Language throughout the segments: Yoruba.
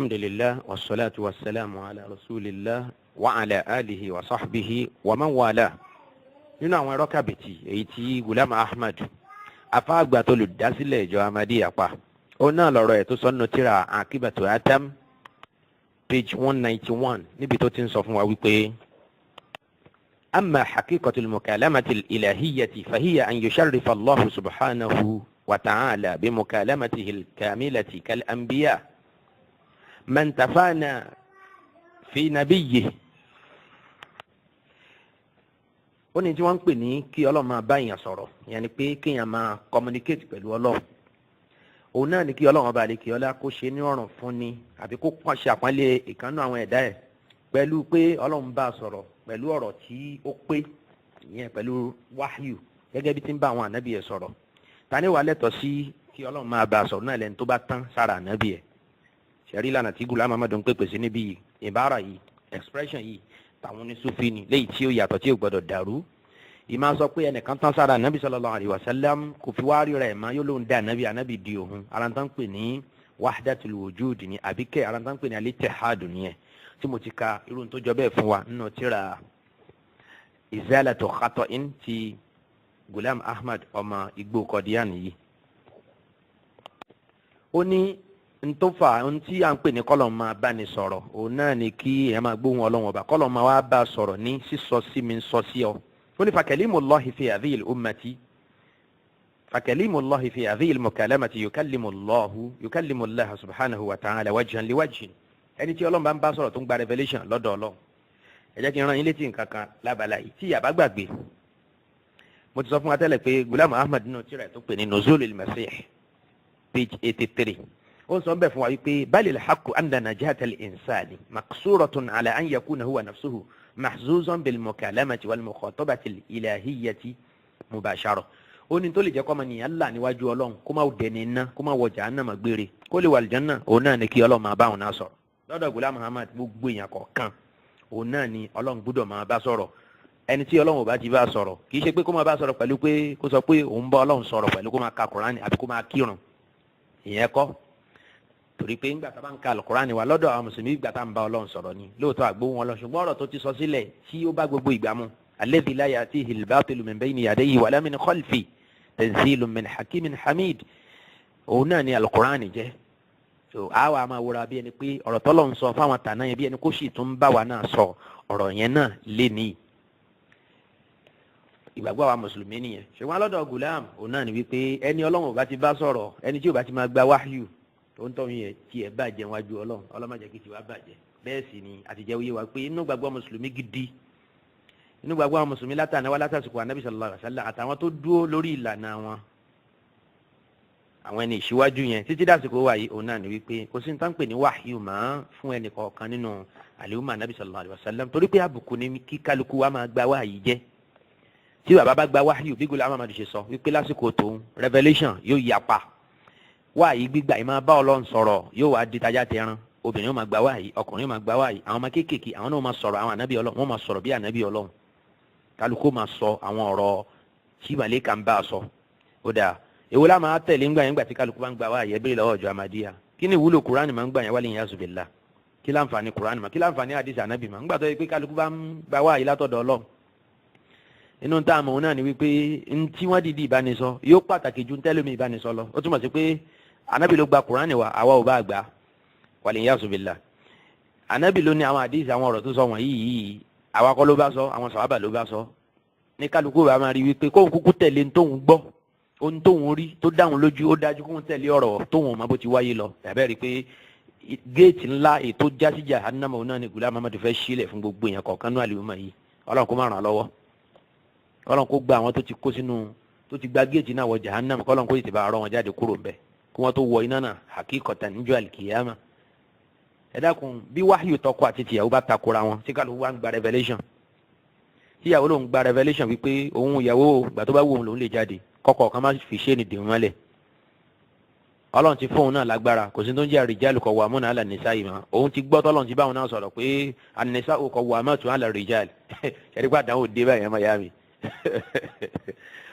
Alhamdulillah, wasalaatu wasalaamu ala rasulillah wa ala alihi wa sahbihi wa man wala. Nínú àwọn ẹ̀rọ kàbìtì èyí tí Gulam Ahmad, afáàgbà tó lù dásílẹ̀ ìjọ Ahmadiyya pa, ó náà lọ́rọ̀ ẹ̀ tó sọ nínú tírà Akibatu Atam, page 191, níbi tó ti ń sọ fún wa wípé: أما حقيقة المكالمة الإلهية فهي أن يشرف الله سبحانه وتعالى بمكالمته الكاملة كالأنبياء من تفانى في نبيه. Ó ní tí wọ́n ń pè ní kí Ọlọ́run máa bá èèyàn sọ̀rọ̀, ìyẹn ni pé kéèyàn máa communicate pẹ̀lú Ọlọ́run, òun náà ni kí Ọlọ́run ọba àlekè ọlá kó ṣe ní ọ̀rùn fún ni, àbí kó ṣe àpọ́nlé ìkànnú àwọn ẹ̀dá ẹ̀ pẹ̀lú pé Ọlọ́run bá a sọ̀rọ̀ pẹ̀lú ọ̀rọ̀ tí ó pé, ìyẹn pẹ̀lú wáhíù, gẹ́gẹ́ bí tí ń bá àwọn ànábì ẹ̀ sọ̀rọ̀. Tani wàá lẹ́tọ̀ọ́ sí kí Ọlọ́run máa bá a sọ̀rọ̀ náà? Lẹ́ni tó bá tán sára ànábì ẹ̀. Ṣẹ̀rí lànà tí Gulam Ahmad ń pèpè sí níbí yìí, ìbára yìí, expression yìí, tàwọn oníṣúfì ni, léyìí tí ó yàtọ̀, tí ó gbọdọ̀ dàrú. Ìmáa sọ pé ẹnìkan tán sára ànábì sallallahu alaihi wasallam, kò fi wá rí rẹ̀ mọ́, yóò lóun dá ànábì, ànábì di òun, ara tán pè ní wahdatul wujud ni, àbíkẹ́ ara tán pè ní al-ittihad nìyẹn, tí mo ti ka irun tó jọ bẹ́ẹ̀ fún wa nínú tírà Izalatu Khata'in ti Gulam Ahmad ọmọ igbó Kọdíàn yìí. Ó ní ntòfà ntí à ń pè ní kọ́lọ̀ máa bá ní sọ̀rọ̀, òun náà ni kí ẹ máa gbóhùn Ọlọ́run ọba, kọ́lọ̀ máa wá bá a sọ̀rọ̀ ní sísọ sí mi, sọ sí ọ. Ó ní fakalimullahi fi hadhihi al-ummati, fakalimullahi fi hadhihi al-mukalamati yukallimullahu, yukallimullaha subhanahu wa ta'ala wajhan liwajhin. Ẹni tí Ọlọ́run bá ń bá sọ̀rọ̀, tó ń gba revelation lọ́dọ̀ Ọlọ́run. Ẹ jẹ́ kí n rán yín létí nǹkan kan lábala yìí tí yàrá gbàgbé. Mo ti sọ fún wa tẹ́lẹ̀ pé Gulam Ahmad, nínú tírà tó pè ní Nuzulul Masih, page 83, ó sọ bẹ́ẹ̀ fún wa wípé balil haqqu anna najata al-insani maqsuratun ala an yakuna huwa nafsuhu mahzuzan bil mukalamati wal mukhatabati al-ilahiyyati mubashara. Ó ní tó lè jẹ́ kọ́mọ nìyẹn là níwájú Ọlọ́run, kó má dẹni iná, kó má wọ jahannama gbére, kó lè wà àlùjánnà, òun náà ní kí Ọlọ́run máa bá òun náà sọ̀rọ̀. Lọ́dọ̀ Gulam Ahmad, gbogbo èèyàn kọ̀ọ̀kan, òun náà ni Ọlọ́run gbọ́dọ̀ máa bá sọ̀rọ̀. Ẹni tí Ọlọ́run ò bá ti bá sọ̀rọ̀, kì í ṣe pé kó máa bá sọ̀rọ̀ pẹ̀lú pé kó sọ pé òun bá Ọlọ́run sọ̀rọ̀ pẹ̀lú kó máa ka Kùránì àbí kó máa kírun, ìyẹn kọ́. Torí pé ńgbà tá a bá ń ka Kùránì wa lọ́dọ̀ àwọn mùsùlùmí, ìgbà tá à ń bá Ọlọ́run sọ̀rọ̀ ni lóòótọ́, àgbóhùn Ọlọ́run, ṣùgbọ́n ọ̀rọ̀ tó ti sọ sílẹ̀ tí ó bá gbogbo ìgbà mu, alladhi la ya'tihi al-batilu min bayni yadayhi wala min khalfi tanzilun min hakimin hamid, òun náà ni Al-Kùránì jẹ́. So àwa máa wúra bí ẹni pé ọ̀rọ̀ tọ́lọ̀ ń sọ fáwọn tàná yẹn, bí ẹni kó sì tún bá wa náà sọ ọ̀rọ̀ yẹn náà lé ní ìgbàgbọ́ àwa mùsùlùmí nìyẹn. Ṣùgbọ́n lọ́dọ̀ Gulam, òun náà ni wípé ẹni Ọlọ́run ò bá ti bá sọ̀rọ̀, ẹni tí ò bá ti máa gba wáhíù, tó ń tọ́ yẹn tiẹ̀ bàjẹ́ wájú Ọlọ́run. Ọlọ́run má jẹ́ kí tiwa bàjẹ́. Bẹ́ẹ̀ sì ni àtijọ́ yé wa pé inú gbàgbọ́ mùsùlùmí gidi, inú gbàgbọ́ àwọn mùsùlùmí látàná wá látàsìkò Ànábì sallallahu alaihi wasallam àtàwọn tó dúró lórí ìlànà wọn, àwọn ẹni ìṣíwájú yẹn títí dàsìkò wà yìí, òun náà ni wípé kò sí ní tán pè ní wáhíù mọ́ fún ẹnì kọ̀ọ̀kan nínú àlèhùnmá Ànábì sallallahu alaihi wasallam, torí pé àbùkù ni kí kálukú wa máa gba wáhíù jẹ́. Tí bàbá bá gba wáhíù, bí Gulam Ahmad ṣe sọ wípé lásìkò tòun revelation yóò yapa, wáhíù gbígbà yìí máa bá Ọlọ́run sọ̀rọ̀ yóò wá di tajà tẹran. Obìnrin yóò máa gba wáhíù, ọkùnrin yóò máa gba wáhíù, àwọn ọmọ kéékèèké, àwọn náà máa sọ̀rọ̀, àwọn ànábì Ọlọ́run wọ́n máa sọ̀rọ̀ bí ànábì Ọlọ́run, kálukú máa sọ àwọn ọ̀rọ̀ tí màlẹ́kà ń bá a sọ. Ó dáa, èwo la máa tẹ̀lé ńgbà yẹn? Ńgbà tí kálukú bá ń gba wáhíù, ẹbí lọ́wọ́ ọjọ́ Ahmadiyya, kí ni ìwúlò Kúránì máa ń gbà yẹn? Wálé yẹn yasubillah, kí láǹfààní Kúránì mà? Kí láǹfààní àdìsí ànábì mà ńgbà tó yẹ pé kálukú bá ń gba wáhíù látọ̀dọ̀ Ọlọ́run? Inú tá a mọ̀ náà ni wípé ntí wọ́n dìídì ìbánisọ yóò pàtàkì ju ntẹ́lómi ìbánisọ lọ. Ó túmọ̀ sí pé ànábì ló gba Kúránì wa, àwa ò bá gbà. Wàlẹ̀ yasubillah, ànábì ló ní àwọn àdìsí, àwọn ọ̀rọ̀ tó sọ wọ̀nyí yìí, àwa kọ́ ló bá sọ, àwọn sàhábà ló bá sọ. Ní kálukú bá máa rí wípé kóun kúkú tẹ̀lé tóun gbọ́, ohun tóun rí tó dáhùn lójú, ó dájú kóun tẹ̀lé ọ̀rọ̀ tóun mọ bó ti wáyé lọ. Tàbí rí i pé géètì ńlá ètò jásíjà jahannama, òun náà ni Gulam Ahmad fẹ́ sílẹ̀ fún gbogbo èèyàn kọ̀ọ̀kan ní àlùmọ̀ yìí. Ọlọ́run kó má ràn án lọ́wọ́, Ọlọ́run kó gba àwọn tó ti kó sínú, tó ti gba géètì náà wọ jahannama, kọ́lọ́run kó tètè bá rọ wọn jáde kúrò ńbẹ̀, kí wọ́n tó wọ iná náà hakíkọ̀tà níjọ́ àlìkìyàmà. Ẹ dákun, bí wáhíù tọkọ àti tìyàwó bá takora wọn, tí kálukú wá ń gba revelation, tíyàwó lòun gba revelation wípé òun ìyàwó, ìgbà tó bá wù òun lòun lè jáde, kọ́kọ́ kan má fi ṣe ní dìrún mọ́lẹ̀, Ọlọ́run ti fóun náà lágbára, kò sí tó ń jẹ́ àrìjálù qawwamuna 'ala an-nisa'i mọ́. Òun ti gbọ́ tọ́lọ́run ti báwọn náà sọ̀rọ̀ pé an-nisa'u qawwamatu 'ala ar-rijal. Ṣẹ́ni pé àdánwò dé báyìí, ẹ̀ máa yá mi?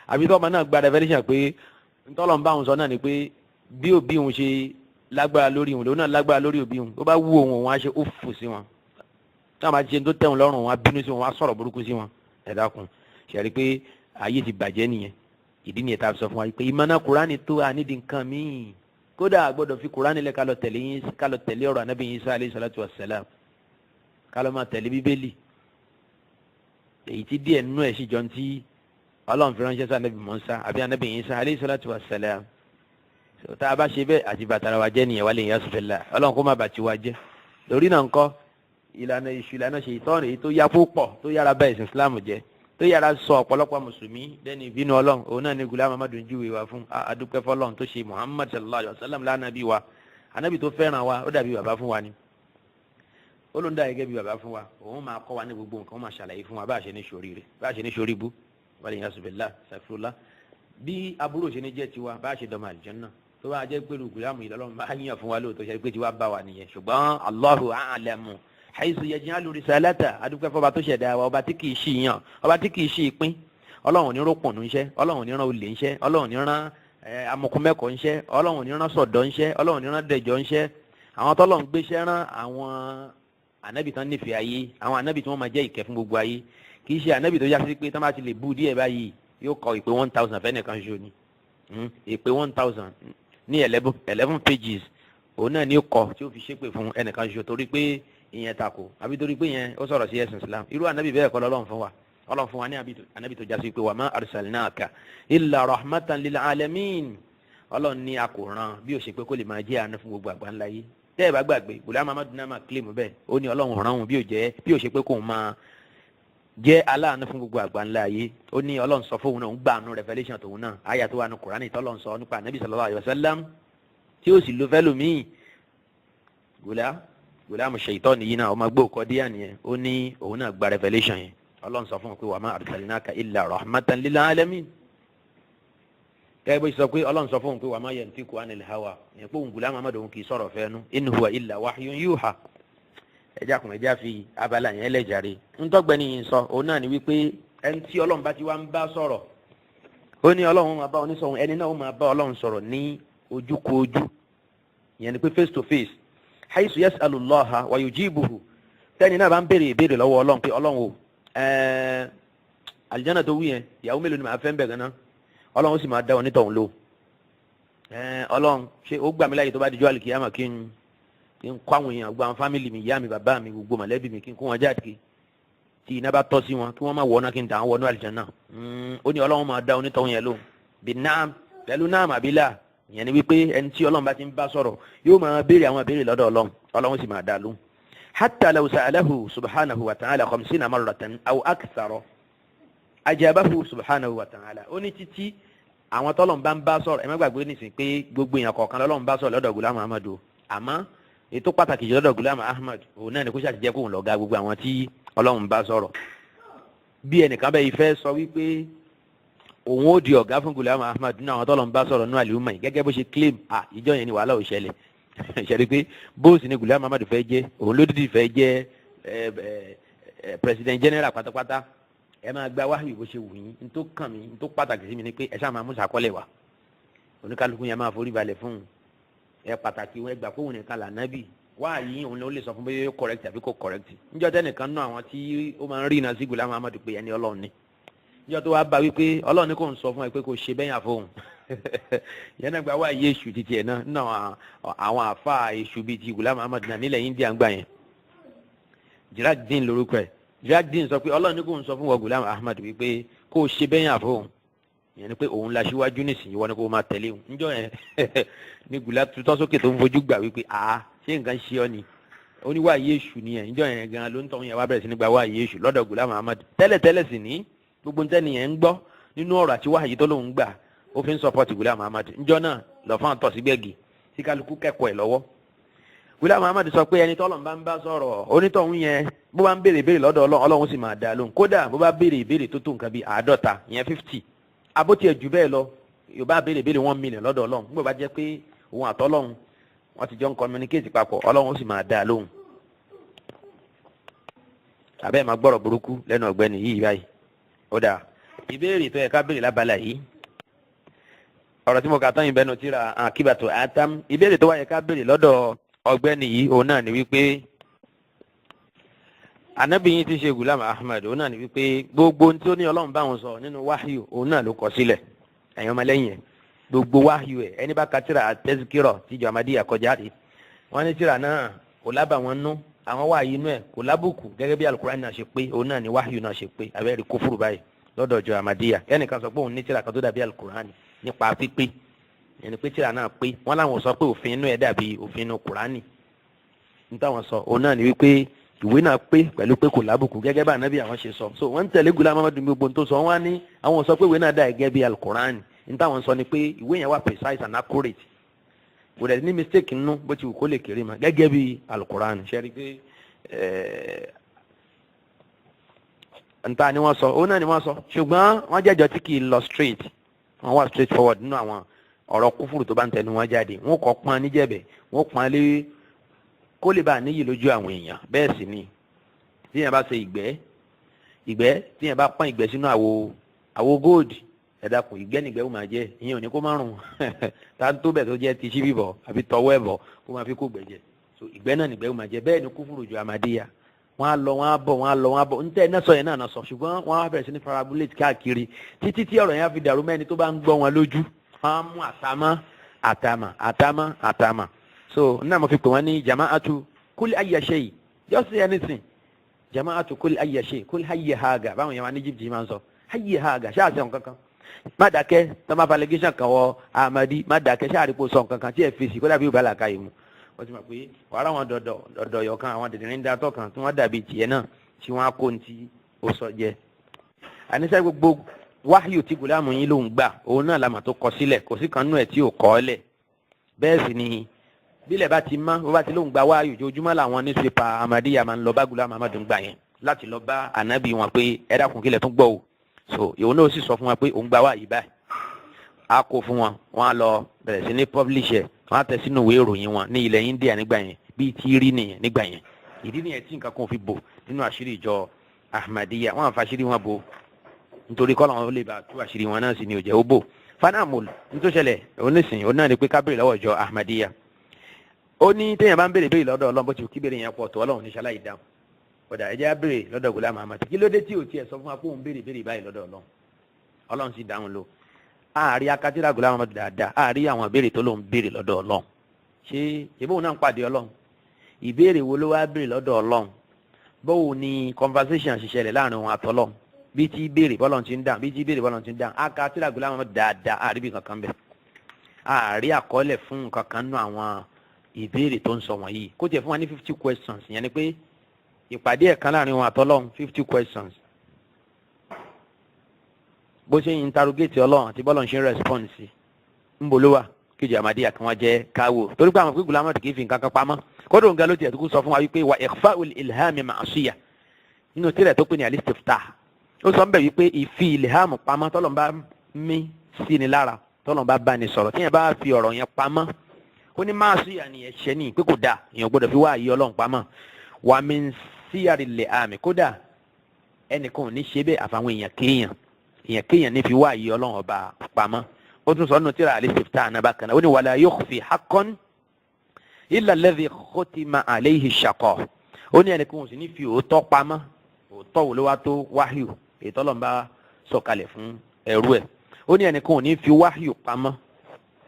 Àbí tọ́mọ náà gba revelation pé ntọ́lọ́run báwọn sọ náà ni pé bí òbí òun ṣe lágbára lórí òun, lòun náà lágbára lórí òbí òun. Ó bá wú òun, òun á ṣe ó fò sí wọn. Táwọn bá ti ṣe tó tẹ̀wọ̀n lọ́rùn, òun á bínú sí wọn, á sọ̀rọ̀ burúkú sí wọn. Ẹ dákun, ṣe rí pé ayé ti bàjẹ́ nìyẹn. Ìdí nìyẹn tá a sọ fún wa pé ìmọ̀nà Kùránì tó a nídìí nǹkan míì. Kódà a gbọ́dọ̀ fi Kùránì lẹ̀ ká lọ tẹ̀lé yín, ká lọ tẹ̀lé ọ̀rọ̀ Ànábì Ìsá alayhi salatu wassalam, ká lọ máa tẹ̀lé Bíbélì, èyí tí díẹ̀ nínú ẹ̀ sì jọ ti Ọlọ́run fi ránṣẹ́ sí Ànábì Mùsá àbí Ànábì Ìsá alayhi salatu wassalam. Tá a bá ṣe bẹ́ẹ̀, àti bàtàrà wa jẹ́ nìyẹn. Wálé yẹn sọfẹ̀lá, Ọlọ́run kó má bàtí wa jẹ́. Lórí náà ńkọ́, ìlànà ìṣù, ìlànà ṣèyítọ́ọ̀nù, èyí tó yá púpọ̀, tó yára bá ẹ̀sìn Islam jẹ́, tó yára sọ ọ̀pọ̀lọpọ̀ mùsùlùmí lẹ́nu ìbínú Ọlọ́run, òun náà ní Gulam Ahmadu ń júwe wa fún. Adúpẹ́ fọlọ́run tó ṣe Muhammad sallallahu alayhi wa sallam lánàbí wa, anábì tó fẹ́ràn wa, ó dàbí bàbá fún wa ni. Ó ló ń dà gẹ́gẹ́ bí bàbá fún wa. Òun máa kọ́ wa ní gbogbo nǹkan, ó máa ṣàlàyé fún wa bá a ṣe ní ṣoríire, bá a ṣe ní ṣoríbú, wàlẹ̀ yẹn sọfẹ̀lá sàfúrúlá, bí aburú ṣe ní jẹ́ tiwa, bá a ṣe dọ̀mọ̀ àlùjánnà. Tó bá jẹ́ pé Gulam yìí lọ́lọ́run bá yàn fún wa lóòótọ́, ṣe pé tiwa bá wa nìyẹn. Ṣùgbọ́n Allahu a'lamu haisu yaj'alu risalata. Adúpẹ́ fọba tó ṣẹ̀dá wa, ọba tí kìí ṣì yàn, ọba tí kìí ṣì ìpín. Ọlọ́run ní rọ́pọ̀nù ńṣẹ́, Ọlọ́run ní rán olè ńṣẹ́, Ọlọ́run ní rán amukumẹ́kọ̀ọ́ ńṣẹ́, Ọlọ́run ní rán sọ̀dọ̀ ńṣẹ́, Ọlọ́run ní rán dẹ̀jọ́ ńṣẹ́. Àwọn tọ́lọ́run gbéṣẹ́ rán, àwọn ànábì tán nífẹ̀ẹ́ ayé, àwọn ànábì tí wọ́n máa jẹ́ ìkẹ́ fún gbogbo ayé. Kì í ṣe ànábì tó yá sí pé tán bá ti lè bú díẹ̀ báyìí, yóò kọ ìpè 1,000 fẹ́nìkan ṣo ni. Ìpè 1,000 ní 11 pages, òun náà ní ó kọ tí ó fi ṣépè fún ẹnìkan ṣo, torí pé ìyẹn takò àbí torí pé yẹn ó sọ̀rọ̀ sí ẹ̀sìn Islam. Irú ànábì bẹ́ẹ̀ kọ́ lọ́lọ́run fún wa. Ọlọ́run fún wa ní ànábì tó jásí pé wa ma arsalnaka illa rahmatan lil alamin. Ọlọ́run ní a kò rán bí ó ṣe pé kó lè máa jẹ́ àánú fún gbogbo àgbáńlá yìí. Tẹ́ ẹ bá gbàgbé, Gulam Ahmadu náà máa kílèmù bẹ́ẹ̀. Ó ní Ọlọ́run rán òun bí ó jẹ́ bí ó ṣe pé kóun máa jẹ́ aláàánú fún gbogbo àgbáńlá yìí. Ó ní Ọlọ́run sọ fóun náà, ń gbà nù revelation tòun náà, àyà tó wà nù Kùránì tọ́lọ́run sọ nípa ànábì sallallahu alaihi wasallam tí ó sì lo fẹ́lòmíì. Gulam Ṣèyítọ́ọ̀nì yìí náà, ọmọ gbó kọ́díyà nìyẹn. Ó ní òun náà gba revelation yẹn. Ọlọ́run sọ fún un pé wa ma arsalnaka illa rahmatan lil alamin, gẹ́gẹ́ bó ṣe sọ pé Ọlọ́run sọ fún un pé wa ma yantiqu anil hawa, ìyẹn pé òun Gulam Ahmad, òun kì í sọ̀rọ̀ fẹ́nu, in huwa illa wahyun yuha. Ẹjẹ́ àkùnrin, ẹjẹ́ àfi abala yẹn lẹ́jàre. Ntọ́gbẹ́ni yìí sọ, òun náà ni wípé ẹni tí Ọlọ́run bá ti wá ń bá sọ̀rọ̀, ó ní Ọlọ́run máa bá onísọ̀rọ̀, ẹni náà ó máa bá Ọlọ́run sọ̀rọ̀ ní ojúkoojú, ìyẹn ni pé face to face, haythu yas'alullaha wa yujibuhu. Tẹ́ni náà bá ń béèrè ìbéèrè lọ́wọ́ Ọlọ́run pé, Ọlọ́run o, àlìjáná tó wí yẹn, ìyàwó mélòó ni màá fẹ́ ń bẹ̀ gan-an? Ọlọ́run sì máa dá onítọ̀hún lò. Ọlọ́run, ṣé ó gbà mí láyè tó bá dijọ́ àlìkìyàmà kí n kó àwọn èèyàn, gbogbo àwọn family mi, ìyá mi, bàbá mi, gbogbo mọ̀lẹ́bí mi, kí n kó wọn jáde, tí iná bá tọ́ sí wọn, kí wọ́n má wọná, kí n dà wọ́n wọnú àlìjáná? Ó ní Ọlọ́run máa dá onítọ̀hún yẹn lò bí naam, pẹ̀lú naam àbílà. Ìyẹn ni wípé ẹni tí Ọlọ́run bá ti ń bá sọ̀rọ̀ yóò máa béèrè àwọn ìbéèrè lọ́dọ̀ Ọlọ́run, Ọlọ́run sì máa dá lóhùn. Hatta law sa'alahu subhanahu wa ta'ala 50 marratan aw akthara ajabahu subhanahu wa ta'ala. Ó ní títí àwọn tọ́lọ́run bá ń bá sọ̀rọ̀, ẹ má gbàgbé nísìnyí pé gbogbo èèyàn kọ̀ọ̀kan lọ́lọ́run bá sọ̀rọ̀ lọ́dọ̀ Gulam Ahmad o. Àmọ́ ètò pàtàkì jù lọ́dọ̀ Gulam Ahmad, òun náà ni kó ṣàtijẹ́ kóun lọ́ga gbogbo àwọn tí Ọlọ́run bá sọ̀rọ̀. Bí ẹnìkan bẹ́ẹ̀ fẹ́ sọ wípé òun ó di ọ̀gá fún Gulam Ahmad nínú àwọn tọ́lọ́run bá sọ̀rọ̀ nínú àlùmọ̀ yìí, gẹ́gẹ́ bó ṣe claim, à ìjọ yẹn ni wàhálà ò ṣẹlẹ̀. Ṣẹlẹ̀ pé bóòsì ni Gulam Ahmad fẹ́ jẹ́, òun ló dìdì fẹ́ jẹ́ president general pátápátá. Ẹ máa gba wáyé bó ṣe wù yín, n tó kàn mí, n tó pàtàkì sí mi ni pé ẹ ṣáà máa mú sàkọlẹ̀ wá. Oníkálukú yẹn máa forí balẹ̀ fún un. Ẹ pàtàkì wọn, ẹ gbà kóhùn nìkan lànàbì wáyé, òun ló lè sọ fún bóyá yóò correct àbí kò correct. Níjọ́ tẹ́nìkan náà, àwọn tí ó máa ń rí iná sí Gulam Ahmad pé ẹni Ọlọ́run ni, níjọ́ tó wá bá wípé Ọlọ́run ní kò ń sọ fún ẹ pé kò ṣe bẹ́yìn àfohùn yẹn náà, gba wáyé èṣù títí ẹ̀ náà nínú àwọn àfa èṣù bíi ti Gulam Ahmad náà nílẹ̀ India ń gbà yẹn. Jirajdin lórúkọ ẹ̀. Jirajdin sọ pé Ọlọ́run ní kò ń sọ fún wọ Gulam Ahmad wípé kó ṣe bẹ́yìn àfohùn, ìyẹn ni pé òun la síwájú nísìnyí, wọ́n ní kó máa tẹ̀lé òun. Níjọ́ yẹn ní Gulam tutọ́ sókè tó ń fojú gbà wípé, àá, ṣé nǹkan ṣe ọ ni? Ó ní wáyé èṣù nìyẹn. Níjọ́ yẹn gan ló ń tọ́ yẹn wá bẹ̀rẹ̀ sí ní gba wáyé èṣù lọ́dọ̀ Gulam Ahmad. Tẹ́lẹ̀tẹ́lẹ̀ sì ní gbogbo ntẹ́ni yẹn ń gbọ́ nínú ọ̀rọ̀ àti wáyé tó lóun gbà, ó fi ń support Gulam Ahmad. Níjọ́ náà lọ́fọ́n tọ̀ sí gbẹ̀gì tí kálukú kẹ́kọ̀ọ́ ẹ̀ lọ́wọ́. Gulam Ahmad sọ pé ẹni tọ́lọ̀ bá ń bá sọ̀rọ̀, onítọ̀hún yẹn, bó bá ń béèrè ìbéèrè lọ́dọ̀ Ọlọ́run, Ọlọ́run sì máa dá lóhùn. Kódà bó bá béèrè ìbéèrè tó tó nǹkan bíi 50, ìyẹn 50, abótiẹ̀ jù bẹ́ẹ̀ lọ, yóò bá béèrè ìbéèrè 1 million lọ́dọ̀ Ọlọ́run, nígbà bá jẹ́ pé òun àtọ́lọ́run wọ́n ti jọ ń communicate papọ̀, Ọlọ́run ó sì máa dá lóhùn. Àbẹ́ máa gbọ́rọ̀ burúkú lẹ́nu ọ̀gbẹ́ni yìí báyìí. Ó dáa, ìbéèrè tó yẹ ká béèrè lábala yìí, Ọ̀rọ̀ tí mo kà tán yìí bẹ́ẹ̀ tíra Akíbàtò Atam. Ìbéèrè tó wáyé ká béèrè lọ́dọ̀ ọ̀gbẹ́ni yìí òun náà ni wípé anabi yìí ti ṣe Gulam Ahmed, òun náà ni wípé gbogbo ohun tí ó ní Ọlọ́run bá wọn sọ nínú wáhíù, òun náà ló kọ sílẹ̀. Ẹ̀yin ọmọlẹ́yìn ẹ̀, gbogbo wáhíù ẹ̀, ẹni bá ka tíra Tẹ́síkírọ̀ tíjọ Amadíyà kọjá rí, wọ́n ní tíra náà kò lábà wọn nú, àwọn wáhíù inú ẹ̀ kò lábùkù, gẹ́gẹ́ bí Alukur'an náà ṣe pé, òun náà ni wáhíù náà ṣe pé. Abẹ́rẹ́ kófúrú báyìí lọ́dọ̀ ọjọ́ Amadíyà, ẹnìkan sọ pé òun ní tíra kan tó dàbí Alukur'an nípa pípé, ẹni pé tíra náà pé. Wọ́n láwọn sọ pé òfin inú ẹ̀ dàbí òfin inú Kùránì. Nítawọn sọ òun náà ni wípé ìwé náà pé pẹ̀lú pé kò lábùkù, gẹ́gẹ́ bá ànábì àwọn ṣe sọ. So wọ́n ń tẹ̀lé Gulam Ahmad gbogbo tó sọ. Wọ́n á ní àwọn sọ pé ìwé náà dà gẹ́gẹ́ bí Alukur'an. Nítawọn sọ ni pé ìwé yẹn wà precise and accurate, kò dẹ̀ ní mistake nínú bó ti wù kó lè kéré ma, gẹ́gẹ́ bí Alukur'an ṣe rí pé nta ni wọ́n sọ, òun náà ni wọ́n sọ. Ṣùgbọ́n wọ́n jẹ́jọ́ tí kì í lọ straight, wọ́n wà straight forward nínú àwọn ọ̀rọ̀ kúfùrù tó bá ń tẹnu wọn jáde. Wọ́n kọ́ pọ́n níjẹ̀bẹ̀, wọ́n pọ́n lé kó lè bá a níyì lójú àwọn èèyàn. Bẹ́ẹ̀ sì ni tíyẹn bá ṣe ìgbẹ́, ìgbẹ́ tíyẹn bá pọ́n ìgbẹ́ sínú àwo gold, ẹ dákun, ìgbẹ́ nìgbẹ́ ó máa jẹ́. Ìyẹn ò ní kó márùn tá a tó bẹ̀ tó jẹ́ ti síbí bọ̀ àbí tọwọ́ ẹ̀ bọ̀ kó máa fi kó gbẹ̀ jẹ. So ìgbẹ́ náà nìgbẹ́ ó máa jẹ́. Bẹ́ẹ̀ ni kúfùrù ju Amadíyà, wọ́n á lọ, wọ́n á bọ̀, wọ́n á lọ, wọ́n á bọ̀. Ntẹ́ iná sọ yẹn náà sọ, ṣùgbọ́n wọ́n á bẹ̀rẹ̀ sí ní parabolate káàkiri títí tí ọ̀rọ̀ yẹn á fi dàrú mẹ́ni tó bá ń gbọ́ wọn lójú. Wọ́n á mú àtàmọ́ àtàmà àtàmọ́ àtàmà. So náà mo fi pè wọ́n ní jama'atu kul ayya shay, just say anything, jama'atu kul ayya shay, kul hayya haga. Báwọn yẹn wá ní Egypt máa ń sọ hayya haga, ṣáà sẹ́wọ̀n kankan, má dákẹ́. Tọ́ ma allegation kan wọ Ahmadi, má dákẹ́, ṣáà rí kó sọ nǹkan kan tí ẹ fèsì kó dàbí ìbálà làkàyè mu. Wọ́n ti mọ̀ pé wàhálà wọn dọ̀dọ̀ dọ̀dọ̀ yọ̀ kan, àwọn dìndín datọ̀ kan tí wọ́n dàbí tiẹ̀ náà tí wọ́n á kó ní ti ó sọ jẹ. Àníṣe gbogbo wáyù tí gùlámù yín ló ń gbà, òun náà làmà tó kọ sílẹ̀, kò sí kan nú ẹ̀ tí ò kọ́ ọ́ lẹ̀. Bẹ́ẹ̀ sì ni bílẹ̀ bá ti mọ́, bó bá ti lóun gba wáyù, ojoojúmọ́ làwọn newspaper Ahmadiyya máa ń lọ bá Ghulam Ahmad gbà yẹn láti lọ bá ànábì wọn pé ẹ dákun, kílẹ̀ tún gbọ́ o. So ìwọ náà sì sọ fún wọn pé òun gba wáyù báyìí, á kó fún wọn, wọn á lọ bẹ̀rẹ̀ sí ní publish ẹ̀, wọn á tẹ̀ sínú ìwé ìròyìn wọn ní ilẹ̀ India nígbà yẹn. Bíi tí rí nìyẹn nígbà yẹn. Ìdí nìyẹn tí nǹkan kan fi bò nínú àṣírí ìjọ Ahmadiyya. Wọn àfàṣírí wọn bò nítorí kọ́ làwọn lè bá tú àṣírí wọn náà sì ni ò jẹ́ ó bò. Fanamul nítòsẹ̀lẹ̀ onísìn òun náà ni pé kábìrì lọ́wọ́ ìjọ Ahmadiyya. Ó ní téèyàn bá ń béèrè béèrè lọ́dọ̀ Ọlọ́run, bó ti kí béèrè yẹn pọ̀ tó, Ọlọ́run ní ṣaláì dáhùn. Ọ̀dà, ẹ̀jẹ̀ á béèrè lọ́dọ̀ Ghulam Ahmad, kí ló dé tí ò tiẹ̀ sọ fún wa pé òun béèrè béèrè báyìí lọ́dọ̀ Ọlọ́run? Ọlọ́run sì dáhùn lò. Àárí akátírà Ghulam Ahmad dáadáa, àárí àwọn ìbéèrè tó lòun béèrè lọ́dọ̀ Ọlọ́run. Ṣé ìbóhùn náà ń pàdé Ọlọ́run? Ìbéèrè wo ló wá béèrè lọ́dọ̀ Ọlọ́run? Báwo ni conversation ṣe ṣẹlẹ̀ láàrin òun àtọlọ́run? Bí tí béèrè bọ́lọ̀ ti ń dáhùn, bí tí béèrè bọ́lọ̀ ti ń dáhùn. Akátírà Ghulam Ahmad dáadáa, àárí bí kankan bẹ̀, àárí àkọọ́lẹ̀ fún nǹkan kan nú àwọn ìbéèrè tó ń sọ wọ̀nyí. Kó tiẹ̀ fún wa ní 50 questions, ìyẹn ni pé ìpàdé ẹ̀kan láàrin wọn àtọ́lọ́run, 50 questions, bó ṣe ń interrogate Ọlọ́run àti bọ́lọ̀ ń ṣe ń respond sí, ń bolo wà kíjọ Ahmadiyya kí wọ́n jẹ́ káwò, torí pé àwọn pé Ghulam kì í fi nǹkan kan pamọ́. Kódò nǹkan ló tiẹ̀ tó kú sọ fún wa wípé wa ikhfa'ul ilhami ma'siyah nínú tírà tó pè ní al-istiftah. Ó sọ ń bẹ̀ wípé ìfi ilham pamọ́, tọ́lọ̀ ń bá mí sí ni lára, tọ́lọ̀ ń bá bá ni sọ̀rọ̀, tíyẹn bá fi ọ̀rọ̀ yẹn pamọ́, ó ní ma'siyah ni, ẹ̀ṣẹ̀ ní, pé kò dáa, èèyàn gbọ́dọ̀ fi wá àyè Ọlọ́run pamọ́. Wa min siyari li'ami, kódà ẹnìkan ò ní ṣe bẹ́ẹ̀ àfàwọn èèyàn kéèyàn, èèyàn kéèyàn ní fi wá àyè Ọlọ́run ọba pamọ́. Ó tún sọ nínú tíra al-istiftah ànábà kan náà, ó ní wala yukhfi haqqan illa alladhi khutima alayhi shaqa. Ó ní ẹnìkan ò sì ní fi òótọ́ pamọ́. Òótọ́ wo ló wá tó wáhíù èyí tọ́lọ́run bá sọ̀kalẹ̀ fún ẹrú ẹ̀? Ó ní ẹnìkan ò ní fi wáhíù pamọ́,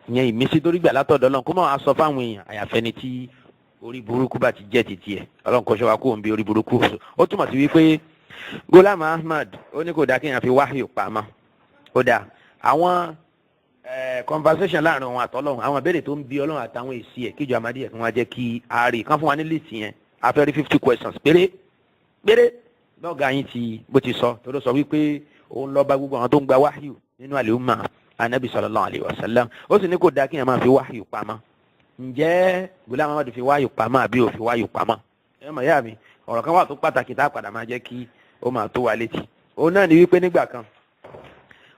ìyẹn ìmísí torí gbà látọ̀dọ̀ Ọlọ́run, kó má wàá sọ fáwọn èèyàn, àyàfẹ́ni tí orí burúkú bá ti jẹ́ titi ẹ̀. Ọlọ́run kó ṣọ́ wa kó ń bí orí burúkú. Ó túmọ̀ sí wípé Ghulam Ahmad ó ní kò dáa kéèyàn fi wáhíù pamọ́. Ó dáa, àwọn conversation láàrin òun àtọ́lọ́run, àwọn ìbéèrè tó ń bi Ọlọ́run àtàwọn èsì ẹ̀, kíjọ Ahmadiyya kí wọ́n jẹ́ kí a rí kán fún wa ní list yẹn. A fẹ́ rí 50 questions péré péré. Lọ́gàá yín ti bó ti sọ tó ló sọ wípé òun lọ bá gbogbo àwọn tó ń gba wáhíù nínú àlèhùnmá anabi sallallahu alayhi wa sallam, ó sì ní kò dáa kéèyàn máa fi wáhíù pamọ́. Ǹjẹ́ Ghulam Ahmad fi wáhíù pamọ́ àbí ò fi wáhíù pamọ́? Ẹ mọ̀ yá mi, ọ̀rọ̀ kan wà tó pàtàkì tá a padà máa jẹ́ kí ó máa tó wa létí. Òun náà ni wípé nígbà kan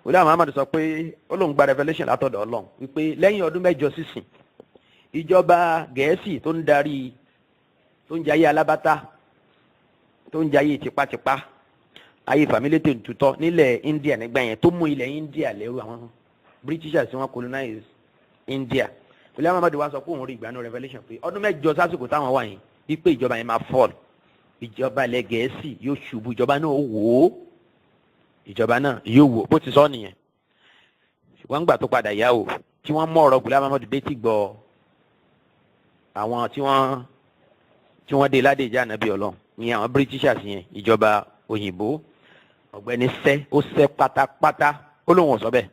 Ghulam Ahmad sọ pé ó lóun gba revelation látọ̀dọ̀ Ọlọ́run wípé lẹ́yìn ọdún 8 sísìn, ìjọba Gẹ̀ẹ́sì tó ń darí, tó ń jayé alábátá, tó ń jayé tipátipá, ayé fàmílétè ntutọ́ nílẹ̀ India nígbà yẹn, tó mú ilẹ̀ India lẹ́rú, àwọn Britishers tí wọ́n colonize India. Gulam Ahmad wá sọ pé òun rí ìgbà nínú revelation pé ọdún 8 sásìkò táwọn wà yẹn, wípé ìjọba yẹn máa fall, ìjọba ilẹ̀ Gẹ̀ẹ́sì yóò ṣubú, ìjọba náà wò ó, ìjọba náà yóò wò ó. Bó ti sọ nìyẹn. Ṣùgbọ́n gbà tó padà yá o, tí wọ́n mú ọ̀rọ̀ Gulam Ahmad dé tí gbọ́ àwọn tí wọ́n dé ládé ìjà ànábì Ọlọ́run ní àwọn Britishers yẹn, ìjọba òyìnbó, ọ̀gbẹ́ni sẹ́ ó sẹ́ pátápátá, ó lóun ò sọ bẹ́ẹ̀.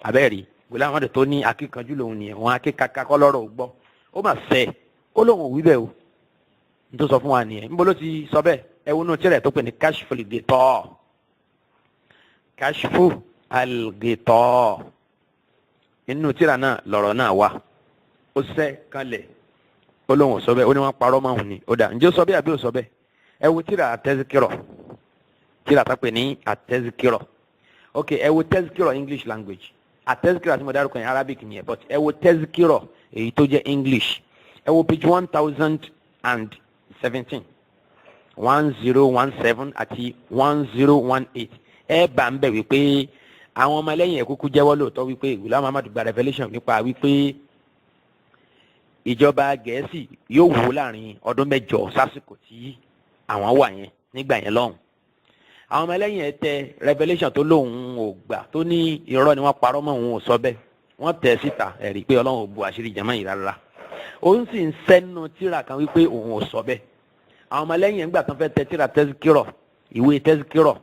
Abẹ́rì Gulam Ahmad tó ní akíkanjú lòun nìyẹn, wọn akíkaka kọ́ lọ́rọ̀ ò gbọ́, ó mà sẹ́, ó lóun ò wí bẹ́ẹ̀ o. N tó sọ fún wa nìyẹn. Níbo ló ti sọ bẹ́ẹ̀? Ẹ wo inú tírà tó pè ní Kashful Ghita, Kashfu al-Ghita. Inú tírà náà lọ̀rọ̀ náà wà. Ó sẹ́ kalẹ̀, ó lóun ò sọ bẹ́ẹ̀, ó ní wọ́n parọ́ mọ́ òun ni. Ó dà, ǹjẹ́ ó sọ bẹ́ẹ̀ àbí ó sọ bẹ́ẹ̀? Ẹ wo tírà At-Tazkirah, tírà tó pè ní At-Tazkirah. Ok, ẹ wo Tazkirah English language. At-Tazkirah tí mo dárúkọ yẹn, Arabic nìyẹn, but ẹ wo Tazkirah èyí tó jẹ́ English. Ẹ wo page 1017, 1017 àti 1018. Ẹ bá ń bẹ̀ wípé àwọn ọmọlẹ́yìn ẹ̀ kúkú jẹ́wọ́ lóòótọ́ wípé Gulam Ahmad gba revelation nípa wípé ìjọba Gẹ̀ẹ́sì yóò wó láàrin ọdún 8 sásìkò tí àwọn wà yẹn nígbà yẹn lọ́hùn. Àwọn ọmọlẹ́yìn ẹ̀ tẹ revelation tó lóun ò gbà, tó ní irọ́ ni wọ́n parọ́ mọ́ òun, ò sọ bẹ́ẹ̀, wọ́n tẹ̀ síta. Ẹ̀rí pé Ọlọ́run ò bu àṣírí jama yìí rárá. Òun sì ń sẹ́nu tíra kan wípé òun ò sọ bẹ́ẹ̀. Àwọn ọmọlẹ́yìn ẹ̀ ńgbà tán fẹ́ tẹ tíra Tazkirah, ìwé Tazkirah,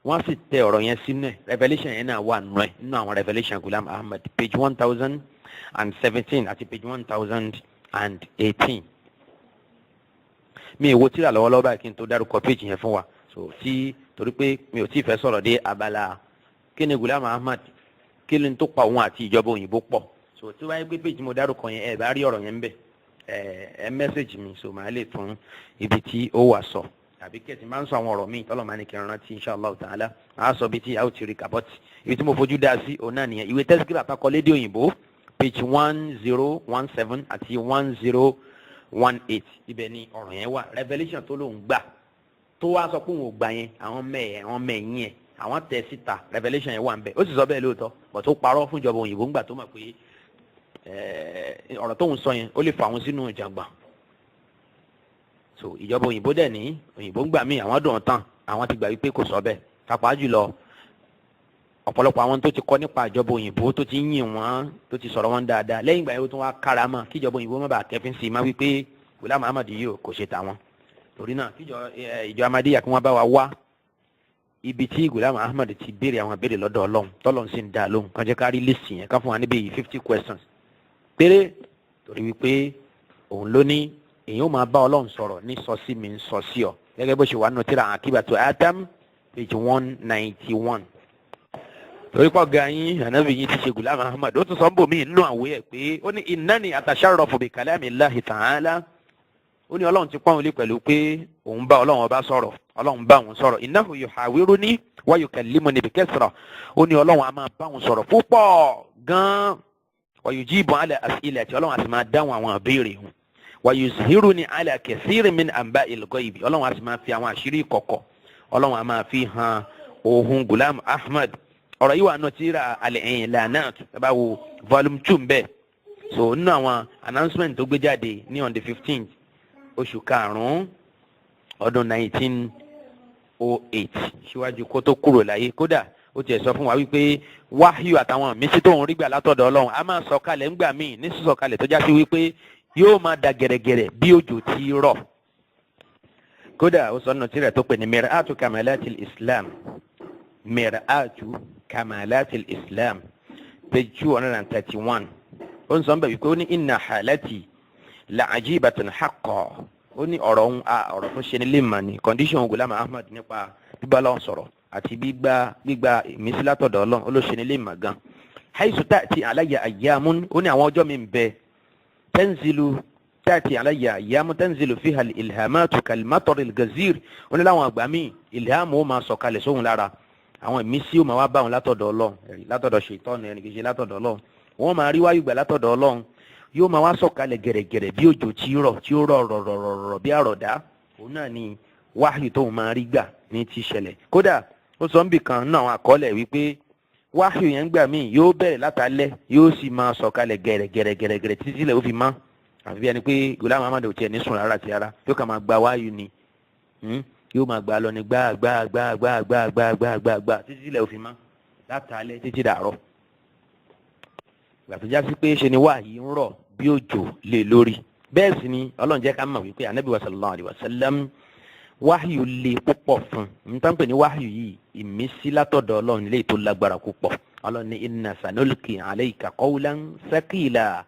wọ́n sì tẹ ọ̀rọ̀ yẹn sínú ẹ̀. Revelation yẹn náà wà nù ẹ̀, nínú àwọn revelation Gulam Ahmad, page 1017 àti page 1018. Mi ì wo tíra lọ́wọ́lọ́wọ́ báyìí kí n tó dárúkọ page yẹn fún wa. So tí torí pé mi ò tí ì fẹ́ sọ̀rọ̀ dé abala kí ni Gulam Ahmad, kí ni tó pa òun àti ìjọba òyìnbó pọ̀. So tí wáyé pé page mo dárúkọ yẹn, ẹ bá rí ọ̀rọ̀ yẹn ń bẹ̀, ẹ message mi, so màá lè tún ibi tí ó wà sọ, àbí kẹ̀sì máa ń sọ àwọn ọ̀rọ̀ míì tọ́lọ̀ máa ní kí n rántí, inshallah ta'ala, máa sọ ibi tí a ó ti rí kàbọ́tì. Ibi tí mo fojú dá sí òun náà nìyẹn, ìwé Tazkirah àtàkọ lédè òyìnbó, page 1017 àti 1018. Ibẹ̀ ni ọ̀rọ̀ yẹn wà. Revelation tó lóun gbà, tó wá sọ pé òun ò gbà yẹn, àwọn mẹ́ẹ̀ àwọn mẹ́yìn ẹ̀, àwọn tẹ̀ síta. Revelation yẹn wà ń bẹ̀. Ó sì sọ bẹ́ẹ̀ lóòótọ́, but ó parọ́ fún ìjọba òyìnbó ńgbà tó mọ̀ pé ọ̀rọ̀ tóun sọ yẹn, ó lè fà wọn sínú ìjàngbọ̀n. So ìjọba òyìnbó dẹ̀ ní òyìnbó ń gbà míì, àwọn dùn tán, àwọn ti gbà wípé kò sọ bẹ́ẹ̀. Pàápàá jùlọ ọ̀pọ̀lọpọ̀ àwọn tó ti kọ́ nípa ìjọba òyìnbó, tó ti ń yìn wọ́n, tó ti sọ̀rọ̀ wọn dáadáa, lẹ́yìn ìgbà yẹn ó tún wá kára mọ́ kíjọba òyìnbó má bàa kẹfín sí i má wípé Ghulam Ahmad yìí ò kò ṣe tàwọn. Torí náà, kíjọ ìjọ Ahmadiyya kí wọ́n bá wa wá ibi tí Ghulam Ahmad ti béèrè àwọn béèrè lọ́dọ̀ Ọlọ́run, tọ́lọ́run sì ń dá lóhùn, kàn jẹ́ ká rí list yẹn, ká fún wa níbi 50 questions péré, torí wípé òun ló ní èyàn ó máa bá Ọlọ́run sọ̀rọ̀ ní sọ sí mi ń sọ sí ọ, gẹ́gẹ́ bó ṣe wà nínú tírà Akibatu Adam, page 191. Torí pọ̀ ga yín, ànábì yín ti ṣe Ghulam Ahmad, ó tún sọ ń bò mí nínú àwé ẹ̀ pé ó ní innani atasharrafu bi kalamillahi ta'ala. Ó ní Ọlọ́run ti pọ́n òun lé pẹ̀lú pé òun bá Ọlọ́run ọba sọ̀rọ̀, Ọlọ́run bá òun sọ̀rọ̀. Innahu yuhawiruni wa yukallimuni bi kasra. Ó ní Ọlọ́run á máa bá òun sọ̀rọ̀ púpọ̀ gan-an. Wa yujibu ala as'ilati. Ọlọ́run á sì máa dáhùn àwọn ìbéèrè òun. Wa yuzhiruni ala kathirin min amba'il ghaibi. Ọlọ́run á sì máa fi àwọn àṣírí ìkọ̀kọ̀, Ọlọ́run á máa fi hàn òhun Gulam Ahmad. Ọ̀rọ̀ yìí wà nù tírà Al-I'lanat, ẹ bá wo volume 2 ń bẹ̀. So nínú àwọn announcement tó gbé jáde ní on the 15th oṣù karùn-ún ọdún 1908, síwájú kó tó kúrò láyé, kódà ó tiẹ̀ sọ fún wa wípé wáhíù àtàwọn mísí tóun rí gbà látọ̀dọ̀ Ọlọ́run a máa sọ̀kalẹ̀ ńgbà míì ní sísọ̀kalẹ̀ tó já sí wípé yóò máa da gẹ̀rẹ́gẹ̀rẹ́ bí òjò tí rọ̀. Kódà ó sọ nínú tírà tó pè ní Mir'atu Kamalatil Islam, Mir'atu Kamalatil Islam, page 231, ó ń sọ bẹ́ẹ̀ wípé ó ní inna halati la'ajibatun haqqan. Ó ní ọ̀rọ̀ ń a ọ̀rọ̀ tó ṣe ní lè mà ní condition Ghulam Ahmad nípa bíbá Ọlọ́run sọ̀rọ̀ àti gbígba ìmísí látọ̀dọ̀ Ọlọ́run, ó ló ṣe ní lè mà gan. Haythu ta'ti alayya ayyamun, ó ní àwọn ọjọ́ mi ń bẹ, tanzilu ta'ti alayya ayyamun tanzilu fiha al-ilhamatu kal-mataril gazir. Ó ní láwọn àgbà míì, ìlhàmù ó máa sọ̀kalẹ̀ sóhun lára, àwọn ìmísí ó máa wá bá wọn látọ̀dọ̀ Ọlọ́run, látọ̀dọ̀ ṣètọ́nù ẹnì kìí ṣe látọ̀dọ̀ Ọlọ́run. Wọ́n máa rí wáyé gbà látọ̀dọ̀ Ọlọ́run, yóò máa wá sọ̀kalẹ̀ gẹ̀rẹ̀gẹ̀rẹ̀ bí òjò tí rọ̀, tí ó rọ̀ rọ̀ rọ̀ rọ̀ rọ̀ bí àrọ̀dá. Òun náà ni wáyé tóun máa rí gbà ní ti ṣẹlẹ̀. Kódà ó sọ níbì kan nínú àwọn àkọọ́lẹ̀ wípé Wáhíù yẹn gbà míì yóò bẹ̀rẹ̀ látàlẹ́, yóò sì máa sọ̀kalẹ̀ gẹ̀rẹ̀gẹ̀rẹ̀gẹ̀rẹ̀ títí lẹ̀ ó fi mọ́. Àfi bí ẹni pé Ghulam Ahmad ò tiẹ̀ ní sùn rárá ti rárá, yóò kà máa gba wáhíù ni, yóò máa gbà lọ ní gbá gbá gbá gbá gbá gbá gbá gbá gbá títí lẹ̀ ó fi mọ́, látàlẹ́ títí dàárọ̀. Ìgbà tó já sí pé ṣe ni wáhíù ń rọ̀ bí òjò lé lórí. Bẹ́ẹ̀ sì ni Ọlọ́run jẹ́ ká mọ̀ wípé Ànábì wa sallallahu alayhi wa sallam, wáhíù le púpọ̀ fún un. N tán pè ní wáhíù yìí, ìmísí látọ̀dọ̀ Ọlọ́run lè tó lágbára púpọ̀. Ọlọ́run ní inna sanulki alayka qawlan thaqila.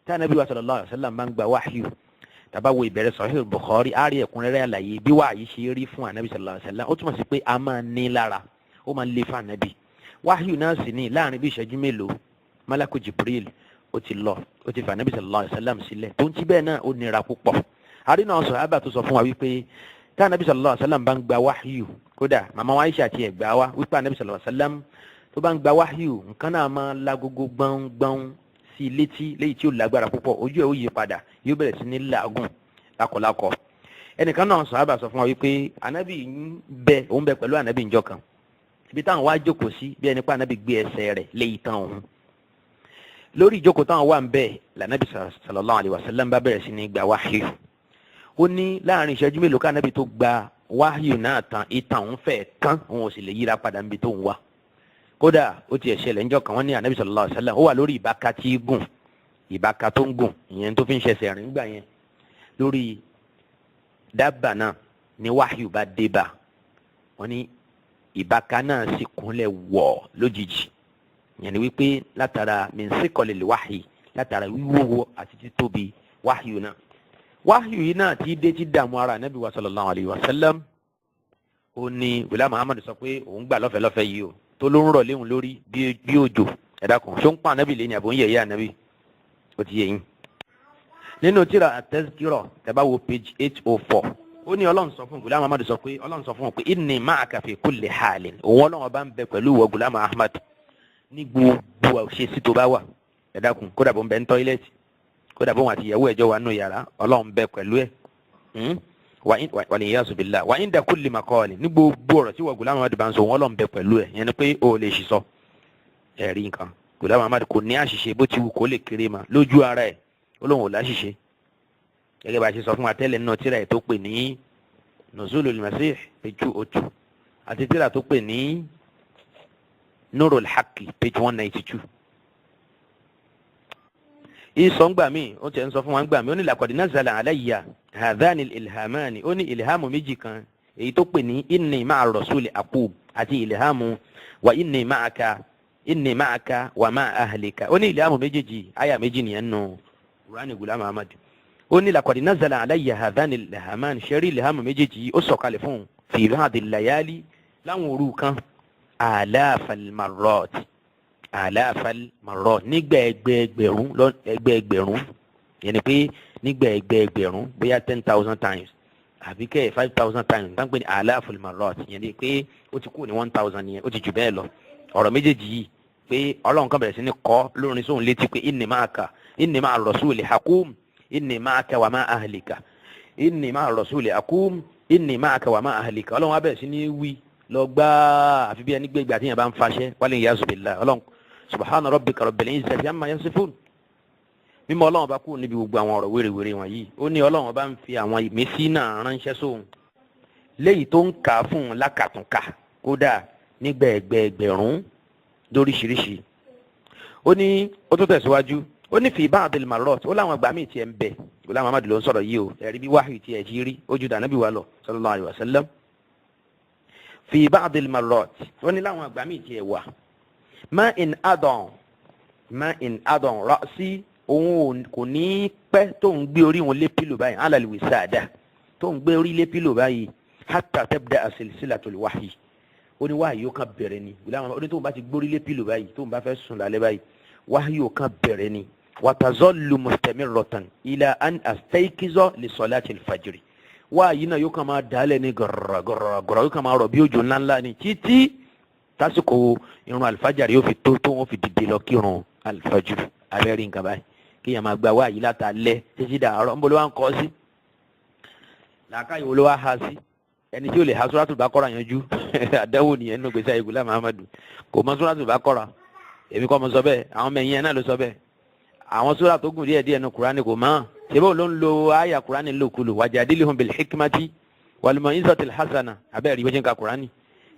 Tí Ànábì wa sallallahu alayhi wa sallam máa ń gba wáhíù, tàbá wo ìbẹ̀rẹ̀ Sahih Bukhari, á rí ẹ̀kúnrẹ́rẹ́ àlàyé bí wáhíù ṣe rí fún Ànábì sallallahu alayhi wa sallam. Ó túmọ̀ sí pé a máa ní lára, ó máa ń le fún Ànábì. Wáhíù náà sì ní láàrin bí ìṣẹ́jú mélòó, Malaku Jibril ó ti lọ, ó ti fà Ànábì sallallahu alayhi wa sallam sílẹ̀. Tó ń ti bẹ́ẹ̀ náà, ó nira púpọ̀. Àrínà sàhábà tó sọ fún wa wípé tí Anabi sallallahu alayhi wa sallam bá ń gba wáhíù, kódà màmá wa Aisha àti ẹ̀gbá wa wípé Anabi sallallahu alayhi wa sallam tó bá ń gba wáhíù, nǹkan náà máa lagogo gbọ̀ngbọ̀n sí i létí léyìí tí ó lágbára púpọ̀. Ojú ẹ̀ ó yí padà, yóò bẹ̀rẹ̀ sí ní làágùn lákọ̀lákọ̀. Ẹnìkan náà sàhábà sọ fún wa wípé Anabi ń bẹ, òun bẹ pẹ̀lú Anabi njọ́ kan, ibi táwọn wá jókòó sí, bí ẹni pé Anabi gbé ẹsẹ̀ rẹ̀ lé itan òun lórí ìjókòó táwọn wà ń bẹ lànàbì sallallahu alayhi wa sallam bá bẹ̀rẹ̀ sí ní gba wáhíù. Ó ní láàrin ìṣẹ́jú mélòó kánábì tó gba wáhíù náà tán, ìtàn òun fẹ́ kán, òun ò sì lè yíra padà níbi tó ń wà. Kódà ó tiẹ̀ ṣẹlẹ̀ ńjọ́ kan, wọ́n ní Ànábì sallallahu alaihi wasallam ó wà lórí ìbáka tí gùn, ìbáka tó ń gùn ìyẹn tó fi ń ṣẹ̀ṣẹ̀ rìn gbà yẹn, lórí dábàá náà ní wáhíù bá dé bá. Wọ́n ní ìbáka náà sì kúnlẹ̀ wọ̀ lójijì. Ìyẹn ni wípé látara min siqalil wahyi, látara wíwúwo àti títóbi wáhíù náà, wáhíù yìí náà ti dé, ti dààmú ara Ànábì wa sallallahu alayhi wa sallam. Ó ní Ghulam Muhammad sọ pé òun gbà lọ́fẹ̀ẹ́ lọ́fẹ̀ẹ́ yìí o, tó ló ń rọ̀ léhùn lórí bí òjò. Ẹ dákun, ṣó ń pa Ànábì lé ní àbò ń yẹ̀yẹ́ Ànábì? Ó ti yé yín. Nínú tírà At-Tazkira, tẹ́ bá wo page 804, ó ní Ọlọ́run sọ fún Ghulam Ahmad, sọ pé Ọlọ́run sọ fún un pé inni ma'aka fi kulli halin. Òun Ọlọ́run ọba ń bẹ pẹ̀lú ìwọ Ghulam Ahmad ní gbogbo àṣesí tó bá wà. Ẹ dákun, kódà bó ń bẹ ní toilet, kódà bóun àti ìyàwó ẹjọ́ wà nù yàrá, Ọlọ́run bẹ pẹ̀lú ẹ̀. Wal-iyazu billah. Wa inda kulli maqali, ní gbogbo ọ̀rọ̀ tí wọ́n Ghulam Ahmad bá ń sọ, òun Ọlọ́run bẹ pẹ̀lú ẹ̀. Yẹn ni pé o lè ṣì sọ ẹ̀rí nǹkan. Ghulam Ahmad kò ní àṣìṣe bó ti wù kó lè kéré ma lójú ara ẹ̀. Ó lóun ò láṣìṣe, gẹ́gẹ́ bá a ṣe sọ fún wa tẹ́lẹ̀ nínú tírà ẹ̀ tó pè ní Nuzulul Masih, page 202, àti tírà tó pè ní Nurul Haqqi, page 192. Ìsọ̀ ń gbà mí, ó tiẹ̀ ń sọ fún wa ń gbà mí, ó ní laqad nazala alayya hadhani ilhamani. Ó ní ilhamu méjì kan, èyí tó pè ní inni ma'a rasuli aqub àti ilhamu wa inni ma'aka, inni ma'aka wa ma'a ahlika. Ó ní ilhamu méjèèjì, àyà méjì nìyẹn nù Qur'ani Ghulam Ahmad. Ó ní laqad nazala alayya hadhani ilhamani, ṣẹ́rí ilhamu méjèèjì yìí, ó sọ̀kalẹ̀ fún fi ba'di layali, láwọn òru kan, alafal marrat, alafal marrat, nígbà ẹgbẹẹgbẹ̀rún, ẹgbẹẹgbẹ̀rún. Yẹn ni pé nígbà ẹgbẹẹgbẹ̀rún, bóyá 10,000 times àbí kẹ́ 5,000 times tá ń pè ní alafal marrat. Yẹn ni pé ó ti kú ní 1,000 yẹn, ó ti jù bẹ́ẹ̀ lọ. Ọ̀rọ̀ méjèèjì yìí pé Ọlọ́run kan bẹ̀rẹ̀ sí ní kọ́ lórin sóhun létí pé inni ma'aka, inni ma'a rasuli hakum, inni ma'aka wa ma'a ahlika, inni ma'a rasuli hakum, inni ma'aka wa ma'a ahlika. Ọlọ́run wa bẹ̀rẹ̀ sí ní wí lọ gbáà, àfi bí ẹni gbégbá tí yẹn bá ń faṣẹ́. Wal iyazu billah. Ọlọ́run, subhana rabbika rabbil izzati amma yasifun, mímọ́ Ọlọ́run bá kú níbi gbogbo àwọn ọ̀rọ̀ wérewère wọ̀nyí. Ó ní Ọlọ́run bá ń fi àwọn ìmísí náà ránṣẹ́ sóhun léyìí tó ń kà á fún un lákàtúnkà, kódà nígbà ẹgbẹẹgbẹ̀rún lóríṣiríṣi. Ó ní ó tún tẹ̀síwájú, ó ní fi ba'dil marrat, ó láwọn ìgbà míì tiẹ̀ ń bẹ̀. Ghulam Ahmad ló ń sọ̀rọ̀ yìí o. Ẹ̀rí bí wáhì tiẹ̀ ti rí, ó ju dànàbí wa lọ sallallahu alaihi wasallam. Fi ba'dil marrat, ó ní láwọn ìgbà míì tiẹ̀ wà, ma in adàn, ma in adàn ra'si, òun kò ní pẹ́ tó ń gbé orí wọn lé pillow báyìí, alal wisada, tó ń gbé orí lé pillow báyìí, hatta tabda silsilatul wahyi. Ó ní wáhì yóò kàn bẹ̀rẹ̀ ni. Ghulam Ahmad ó ní tóun bá ti gbórí lé pillow báyìí, tóun bá fẹ́ sùn lálẹ́ báyìí, wáhì yóò kàn bẹ̀rẹ̀ ni. Watazallu mustamirratan ila an astaykiza li salati al-fajri. Wáyé náà yóò kàn máa dálẹ̀ ní gọ̀rọ̀gọ̀rọ̀, yóò kàn máa rọ̀ bí òjò ńláńlá ni títí tásìkò irun alifájàre yóò fi tó, tó wọn fi dìde lọ kírun alifájàre. Abẹ́rẹ́ nǹkan báyìí, kéèyàn máa gba wáyé látàlẹ́ títí dàárọ̀, ń bolo wá ń kọ́ sí làákàyè wo ló wá ha sí? Ẹni tí ó lè ha Suratul Baqara yanjú. Àdáwò nìyẹn nínú gbèsè ayé Gulam Ahmadu. Kò mọ Suratul Baqara. Èmi kọ́ mo sọ bẹ́ẹ̀, àwọn ọmọ ẹ̀yìn ẹ̀ náà ló sọ bẹ́ẹ̀. Àwọn sura tó gùn díẹ̀ díẹ̀ nu Kurani kò mọ̀. Ṣebí ló ń lo àyà Kurani lòkulò, wajadilhum bil hikmati wal mau'izatil hasana. Abẹ́rẹ́ rí bó ṣe ń ka Kurani,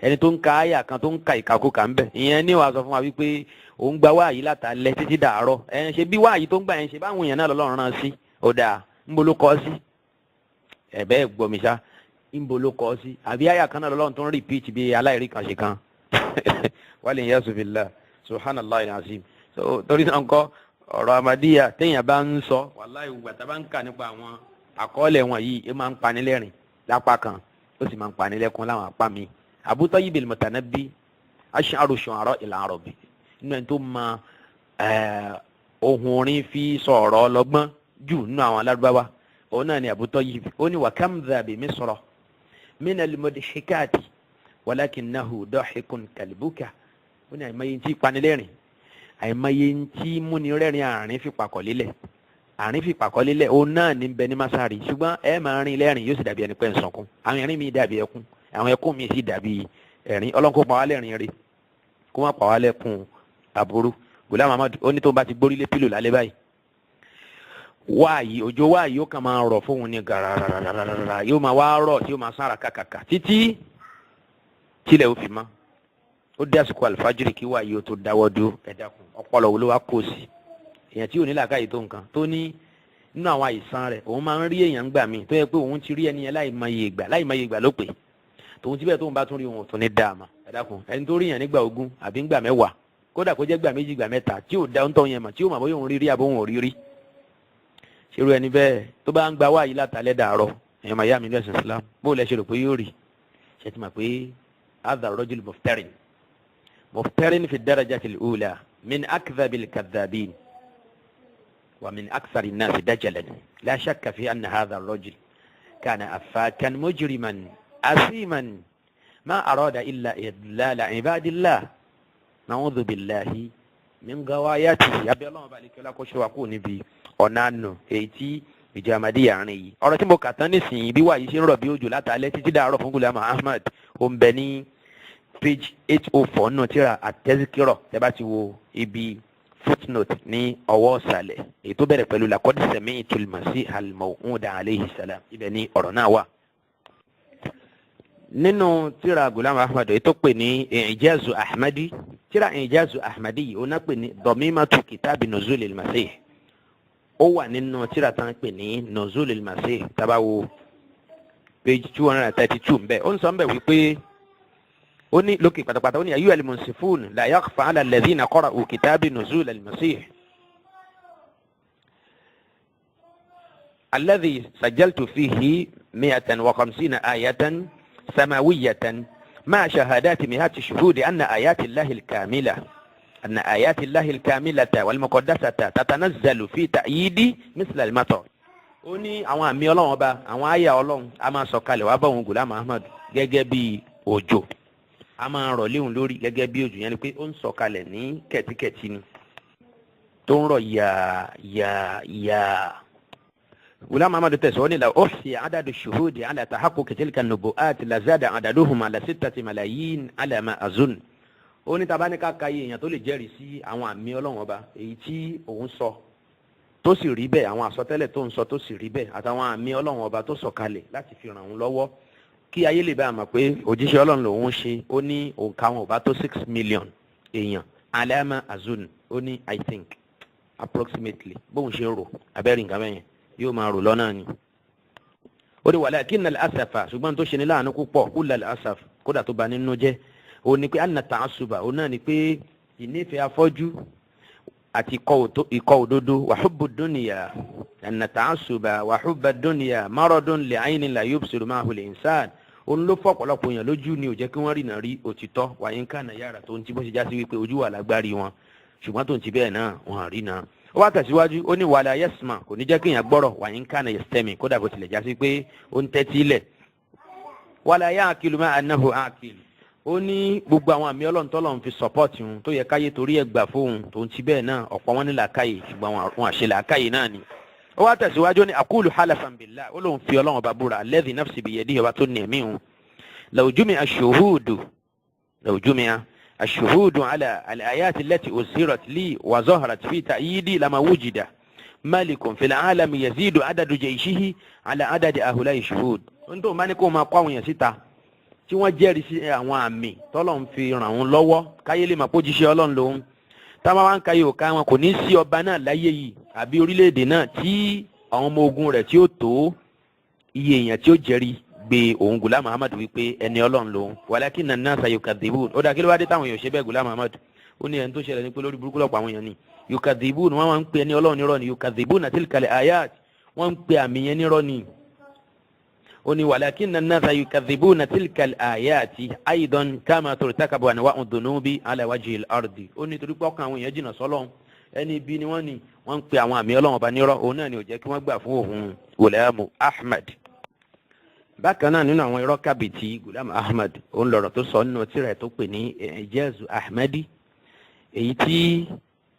ẹni tó ń ka àyà kan tó ń ka ìkàkùkà ń bẹ̀. Ìyẹn ní wàá sọ fún wa wípé òun gba wáàyí látàlẹ́ títí dàárọ̀. Ẹ̀ ṣe bí wáàyí tó ń gbà yẹn ṣe báwọn èèyàn náà lọ́lọ́run rán sí. Ó dáa, ńbo ló kọ́ sí? Ẹ̀ bẹ́ẹ̀ gbọ́ mi ṣá, ńbo ló kọ́ sí? Àbí àyà kan náà lọ́lọ́run tó ń repeat bí aláìrí kan ṣe kan? Wal iyazu billah, subhanallah alazim. So torí náà ńkọ́, ọ̀rọ̀ Ahmadiyya téèyàn bá ń sọ, wàláhì, ìgbà tá a bá ń kà nípa àwọn àkọọ́lẹ̀ wọn yìí, ó máa ń panilẹ́rìn lápá kan, ó sì máa ń panilẹ́kún láwọn apá mi. Abu Tayyib al-Mutanabbi, ash'aru shu'ara al-arabi, nínú ẹni tó ma ohun orin fi sọ̀rọ̀ ọlọ́gbọ́n jù nínú àwọn alárúbáwá, òun náà ni Abu Tayyib. Ó ní wa kam dha bi Misra min al-mudhikati walakinnahu dahikun kalbuka. Ó ní àìmọye tí panilẹ́rìn, àìmọye tí múni rẹ́rìn, àárín fi pàkọ́ lélẹ̀, àárín fi pàkọ́ lélẹ̀, òun náà ní bẹ ní Masari. Ṣùgbọ́n ẹ máa rin lẹ́rìn, yóò sì dàbí ẹni pé ń sọkún. Àwọn ẹ̀rín mi dàbí ẹkún, àwọn ẹkún mi sì dàbí ẹ̀rín. Ọlọ́run kó pa wá lẹ́rìn rí, kó má pa wá lẹ́kún aburú. Gulam Ahmad ó ní tó bá ti gbórí lé pillow lálẹ́ báyìí, wáàyí òjò wáàyí ó kàn máa rọ̀ fóun ní gàràràràràrà, yóò máa wá rọ̀ tí yóò máa sára kàkàkà títí tílẹ̀ ó fi mọ́. Ó dé àsìkò àlùfájìrì kí wáàyí ó tó dáwọ́ dúró. Ẹ dákun, ọpọlọ wo ló wá kó sí? Èèyàn tí ò ní làákàyè tó nǹkan, tó ní nínú àwọn àìsàn rẹ̀, òun máa ń rí èèyàn gbà míì tó yẹ pé òun ti rí ẹni yẹn láì mọye ìgbà, láì mọye ìgbà ló pè tòun ti bẹ́ẹ̀, tóun bá tún rí, òun ò tún ní dáa mà. Ẹ dákun, ẹni tó rí yẹn nígbà 20 àbí ńgbà 10, kódà kó jẹ́ gbà 2, gbà 3, tí ò dá ń tọ́ yẹn mà, tí ò mà bóyá òun rí rí àbó òun ò rí rí, ṣerú ẹni bẹ́ẹ̀ tó bá ń gba wáyé látàlẹ́ dàárọ̀, ẹ̀yàn máa yá mi lẹ́sìn Islam, bó lẹ ṣe rò pé yóò rí? Ṣe ti mọ̀ pé hadha rajul muftarin, muftarin fi darajati al-ula, min akdhabil kadhabin wa min akthari an-nasi dajalan. La shakka fi anna hadha ar-rajul kana affakan mujriman asiman ma arada illa idlala ibadillah. Na'udhu billahi min gawayatihi. Abẹ́ Ọlọ́run balẹ̀ kí ọlá kó ṣe wa kú níbi ọ̀nà àánú èyí tí ìjọ Ahmadiyya rìn yìí. Ọ̀rọ̀ tí mo kà tán nísìnyí, bí wàyí ṣe ń rọ̀ bí òjò látàlẹ́ títí dàárọ̀ fún Gulam Ahmad, ó ń bẹ ní page 804 nù tíra At-Tazkirah. Tẹ́ bá ti wo ibi footnote ní ọwọ́ ọ̀sàlẹ̀, èyí tó bẹ̀rẹ̀ pẹ̀lú laqad sami'tul masihal maw'uda alayhi salam, ibẹ̀ ní ọ̀rọ̀ náà wà. Nínú tíra Gulam Ahmad èyí tó pè ní I'jazu Ahmadi, tíra I'jazu Ahmadi yìí, ó náà pè ní Damimatu Kitabi Nuzulil Masih. Ó wà nínú tíra tán pè ní Nuzulil Masih. Tá bá wo page 232 nbẹ, ó ń sọ nbẹ wípé, ó ní lókè pátápátá, ó ní ayyuhal munsifun la yakhfa ala alladhina qara'u kitabi Nuzulil Masih alladhi sajjaltu fihi 150 ayatan samawiyatan ma'a shahadati mi'ati shuhudi anna ayati Allahi al-kamila أن آيات الله الكاملة والمقدسة تتنزل في تأييد مثل المطر. Ó ní àwọn àmì Ọlọ́run Ọba, àwọn àyà Ọlọ́run a máa sọ̀kalẹ̀ wá bá òun Gulam Ahmad gẹ́gẹ́ bí òjò, a máa rọ̀ léhùn lórí gẹ́gẹ́ bí òjò. Yẹn ni pé ó ń sọ̀kalẹ̀ ní kẹ̀tíkẹ̀tí ni, tó ń rọ̀ yà yà yà. Gulam Ahmad tẹ̀sán ní la uhsi adadu shuhudi ala tahaqquqi tilka nubu'at lazada adaduhum ala 6 malayin ala ma azun. Ó ní taba ní ká ka iye èèyàn tó lè jẹ́rìí sí àwọn àmì Ọlọ́run Ọba èyí tí òun sọ tó sì rí bẹ́ẹ̀, àwọn àsọtẹ́lẹ̀ tó ń sọ tó sì rí bẹ́ẹ̀, àtàwọn àmì Ọlọ́run Ọba tó sọ̀kalẹ̀ láti fi ràn òun lọ́wọ́ kí ayé lè bá a mọ̀ pé òjíṣẹ́ Ọlọ́run lòun ṣe, ó ní òǹkà wọn ò bá tó 6 million èèyàn. Alama azun, ó ní I think approximately, bóun ṣe rò abẹ́rẹ́ nǹkan bẹ́yẹn yóò máa rò lọ́nà ni. Ó ní walakinna al-asafa, ṣùgbọ́n tó ṣe ní láàánú púpọ̀, kulla al-asaf, kódà tó bà nínú jẹ́, ó ní pé anna ta'assuba, ó náà ní pé ìnífẹ̀ẹ́ afọ́jú àti ìkọ̀ òdodo, wa hubbu dunya, anna ta'assuba wa hubba dunya maradun li'aynin la yubsiru ma'ahu al-insan. Òun ló fọ́ ọ̀pọ̀lọpọ̀ èèyàn lójú, ni ò jẹ́ kí wọ́n rìnà rí òtítọ́. Wàyí ń kànà yàrá tó ń tí bó ṣe já sí wípé ojú wà lágbárí wọn, ṣùgbọ́n tó ń ti bẹ́ẹ̀ náà wọ́n rí náà. Ó wá tẹ̀síwájú, ó ní wala yasma, kò ní jẹ́ kí èèyàn gbọ́rọ̀, wàyí ń kànà yastami, kódà bó tilẹ̀ já sí pé ó ń tẹ́tí lẹ̀, wala ya'qilu ma annahu aqil. Ó ní gbogbo àwọn àmì Ọlọ́run tọ́lọ́run fi support òun tó yẹ káyé torí ẹ̀ gbà fóun, tó ń ti bẹ́ẹ̀ náà ọ̀pọ̀ wọn ní làákàyè, ṣùgbọ́n wọn àṣẹ làákàyè náà ni. Ó wá tẹ̀síwájú, ní aqulu halafan billah, ó lóun fi Ọlọ́run Ọba búra, alladhi nafsi biyadihi, ọba tó ní ẹ̀mí òun. Law jumi'a ash-shuhudu, law jumi'a ash-shuhudu ala al-ayati allati usirat li wa zaharat fi ta'yidi lama wujida malikun fil alami yazidu adadu jayshihi ala adadi ahula'i shuhud. Ohun tó ń bá ní kó máa kó àwọn èèyàn síta tí wọ́n jẹ́rìí sí àwọn àmì tọ́lọ́run fi ràn wọ́n lọ́wọ́, káyé lè máa pójíṣẹ́ Ọlọ́run lòun, táwọn wá ń ka yòókà wọn, kò ní sí ọba náà láyé yìí àbí orílẹ̀-èdè náà tí àwọn ọmọ ogun rẹ̀ tí ó tó iye èèyàn tí ó jẹ́rìí gbé òun Gulam Ahmad wípé ẹni Ọlọ́run lòun. Walakinna an-nasa yukadhibun. Ó dà, kí ló wá dé táwọn èèyàn ṣe bẹ́ẹ̀, Gulam Ahmad? Ó ní ẹni tó ṣẹlẹ̀ ní pé lórí burúkú lọ́pọ̀ àwọn èèyàn ni yukadhibun, wọ́n máa ń pe ẹni Ọlọ́run nírọ́ ni. Yukadhibuna tilkal ayat, wọ́n ń pe àmì yẹn nírọ́ ni. Ó ní walakinna an-nasa yukadhibuna tilkal ayati aidan kama turtakabu anwa'u dhunubi ala wajhil ardi. Ó ní torí pé ọkàn àwọn èèyàn jìnnà sọ́lọ́run, ẹni ibi ni wọ́n ní, wọ́n ń pe àwọn àmì Ọlọ́run ọba nírọ́, òun náà ni ò jẹ́ kí wọ́n gbà fún òun Gulam Ahmad. Bákan náà, nínú àwọn irọ́ kàbìtì Gulam Ahmad, òun lọ̀rọ̀ tó sọ nínú tírà tó pè ní Ijazu Ahmadi, èyí tí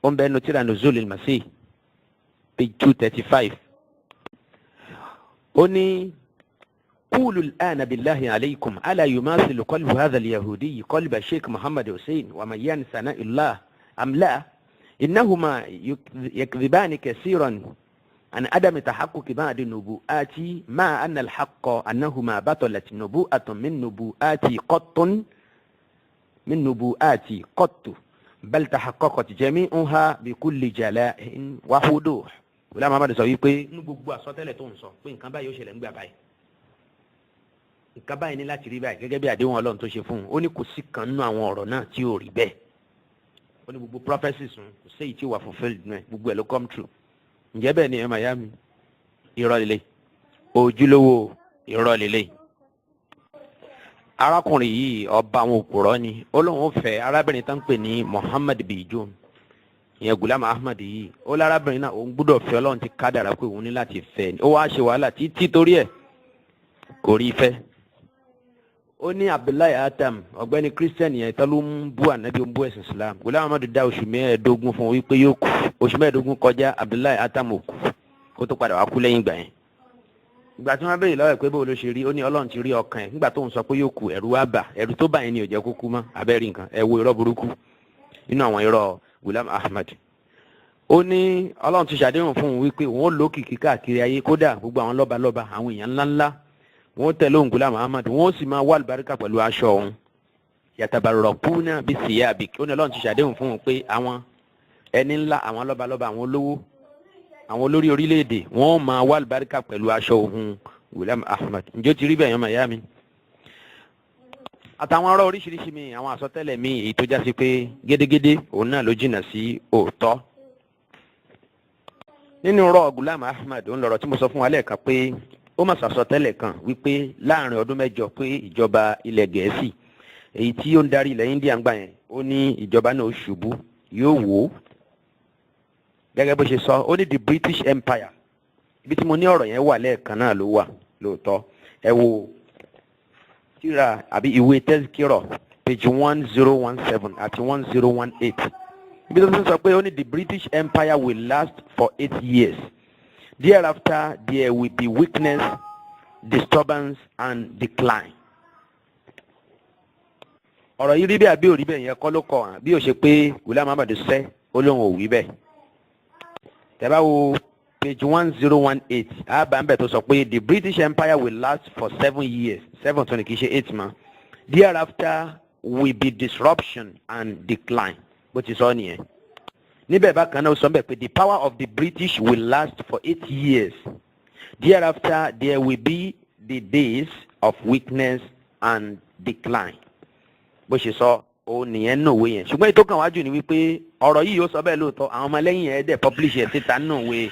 ó ń bẹ nínú tírà Nuzulil Masih, page 235. Ó ní قولوا الآن بالله عليكم ألا يماثل قلب هذا اليهودي قلب الشيخ محمد حسين وميان ثناء الله أم لا؟ إنهما يكذبان كثيرا عن عدم تحقق بعض النبوءات، مع أن الحق أنه ما بطلت نبوءة من نبوءاتي قط، بل تحققت جميعها بكل جلاء ووضوح. Gulam Ahmad sọ wípé nínú gbogbo àsọtẹ́lẹ̀ tó ń sọ pé nǹkan báyìí ó ṣẹlẹ̀ ńgbà báyìí, nǹkan báyìí ní láti rí báyìí gẹ́gẹ́ bí àdéhùn Ọlọ́run tó ṣe fún un, ó ní kò sí kan nínú àwọn ọ̀rọ̀ náà tí ò rí bẹ́ẹ̀. Ó ní gbogbo prophecies kò sí èyí tí ó wà fulfilled náà, gbogbo ẹ̀ ló come true. Ǹjẹ́ bẹ́ẹ̀ ni ẹ̀ máa yá mi? Irọ́ lélẹ̀, ojúlówó irọ́ lélẹ̀. Arákùnrin yìí, ọba àwọn òpùrọ́ ni. Ó lóun ó fẹ́ arábìnrin tó ń pè ní Muhammad Bijon, ìyẹn Gulam Ahmad yìí. Ó lárábìnrin náà, òun gbúdọ̀ fẹ́, Ọlọ́run ti kádàrá pé òun ní láti fẹ́ ni. Ó wá ṣe wàhálà títí torí ẹ̀, kò rí fẹ́. Ó ní Abdullahi Atam, ọ̀gbẹ́ni Christian yẹn tó ló ń bú ànábì, ń bú ẹ̀sìn Islam. Gulam Ahmad dá oṣù 15 fún un wípé yóò kú. Oṣù 15 kọjá, Abdullahi Atam ò kú, kó tó padà wá kú lẹ́yìn ìgbà yẹn. Ìgbà tí wọ́n béèrè lọ́wọ́ ẹ̀ pé bó ló ṣe rí, ó ní Ọlọ́run ti rí ọkàn ẹ̀ nígbà tó ń sọ pé yóò kú, ẹ̀rù wá bà, ẹ̀rù tó bà yẹn ni ò jẹ́ kó kú mọ́. Abẹ́rẹ́ nǹkan, ẹ wo irọ́ burúkú nínú àwọn irọ́ Gulam Ahmad. Ó ní Ọlọ́run ti ṣàdéhùn fún un wípé òun ó lókìkí káàkiri ayé, kódà gbogbo àwọn lọ́balọ́ba, àwọn èèyàn ńláńlá, wọ́n ó tẹ̀lé òun Gulam Ahmad, wọ́n ó sì máa wá àlùbáríkà pẹ̀lú aṣọ òun. Yatabarrakuna bí siyabik. Ó ní Ọlọ́run ti ṣàdéhùn fún un pé àwọn ẹni ńlá, àwọn lọ́balọ́ba, àwọn olówó, àwọn olórí orílẹ̀-èdè, wọ́n ó máa wá àlùbáríkà pẹ̀lú aṣọ òun Gulam Ahmad. Ǹjẹ́ ó ti rí bẹ́ẹ̀ yẹn, màyá mi? Àtàwọn ọ̀rọ̀ oríṣiríṣi mi, àwọn àsọtẹ́lẹ̀ mi, èyí tó já sí pé gédégédé òun náà ló jìnnà sí òótọ́. Nínú ọ̀rọ̀ Gulam Ahmad, òun lọ̀rọ̀ tí mo sọ fún wa lẹ́ẹ̀kan pé ó mà sàsọtẹ́lẹ̀ kan wípé láàrin ọdún 8 pé ìjọba ilẹ̀ Gẹ̀ẹ́sì, èyí tí ó ń darí ilẹ̀ India ń gbà yẹn, ó ní ìjọba náà ó ṣubú, yóò wó. Gẹ́gẹ́ bó ṣe sọ, ó ní the British Empire, ibi tí mo ní ọ̀rọ̀ yẹn wà lẹ́ẹ̀kan náà ló wà lóòótọ́. Ẹ wo tírà àbí ìwé Tezkiro, page 1017 àti 1018, ibi tó ti sọ pé ó ní the British Empire will last for 8 years, thereafter there will be weakness, disturbance and decline. Ọ̀rọ̀ yìí rí bẹ́ẹ̀ àbí ò rí bẹ́ẹ̀, yẹn kọ́ ló kọ̀ hàn bí ó ṣe pé Gulam Ahmad sẹ́ ó lóun ò wí bẹ́ẹ̀. Tẹ́ bá wo page 1018, àbá ń bẹ̀ tó sọ pé the British Empire will last for 7 years, seven tó ní kì í ṣe eight mọ́, thereafter will be disruption and decline. Bó ti sọ nìyẹn. Níbẹ̀ bákan náà, ó sọ bẹ́ẹ̀ pé the power of the British will last for 8 years, thereafter there will be the days of weakness and decline. Bó ṣe sọ òun nìyẹn nù òwe yẹn. Ṣùgbọ́n ètò kan wájú ni wípé ọ̀rọ̀ yìí, ó sọ bẹ́ẹ̀ lóòótọ́, àwọn ọmọlẹ́yìn ẹ̀ dẹ̀ publish ẹ̀ síta nù òwe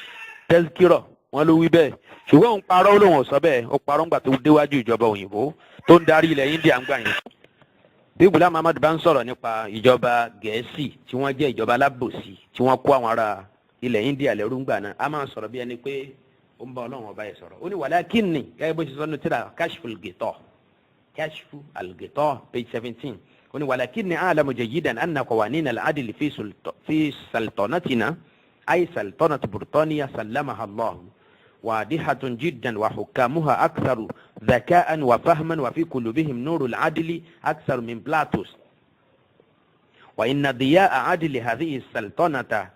Tezkiro, wọn ló wí bẹ́ẹ̀, ṣùgbọ́n òun parọ́, ó lóun ò sọ bẹ́ẹ̀. Ó parọ́ ńgbà tó déwájú ìjọba òyìnbó tó ń darí ilẹ̀ India ń gbà yẹn. Bí Gulam Ahmad bá ń sọ̀rọ̀ nípa ìjọba Gẹ̀ẹ́sì tí wọ́n jẹ́ ìjọba alábòsí, tí wọ́n kó àwọn ará ilẹ̀ India lẹ́rú ńgbà náà, a máa sọ̀rọ̀ bí ẹni pé ó ń bá Ọlọ́run ọba yẹn sọ̀rọ̀. Ó ní walakinni, gẹ́gẹ́ bó ṣe sọ nínú tírà Kashful Ghita, Kashfu al-Ghita, page 17, ó ní walakinni a'lamu jayyidan anna qawanina al-adli fi sultanatina, ay sultanat Burtaniya sallamaha Allahu. واضحة جدا وحكامها أكثر ذكاء وفهما وفي قلوبهم نور العدل أكثر من بلاطس. وإن ضياء عدل هذه السلطنة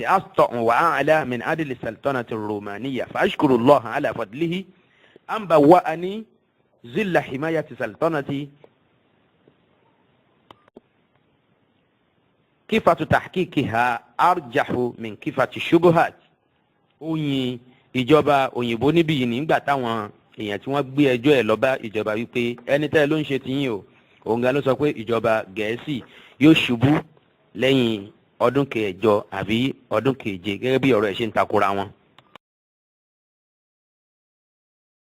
أسطع وأعلى من عدل السلطنة الرومانية، فأشكر الله على فضله أن بوأني ظل حماية سلطنتي كفة تحقيقها أرجح من كفة الشبهات. Ó yin ìjọba òyìnbó níbí yìí nígbà táwọn èèyàn tí wọ́n gbé ẹjọ́ ẹ̀ lọ bá ìjọba wípé ẹni tẹ́ ló ń ṣe tiyín o, òun gan ló sọ pé ìjọba Gẹ̀ẹ́sì yóò ṣubú lẹ́yìn ọdún kẹjọ àbí ọdún keje, gẹ́gẹ́ bí ọ̀rọ̀ ẹ̀ ṣe ń takora wọn.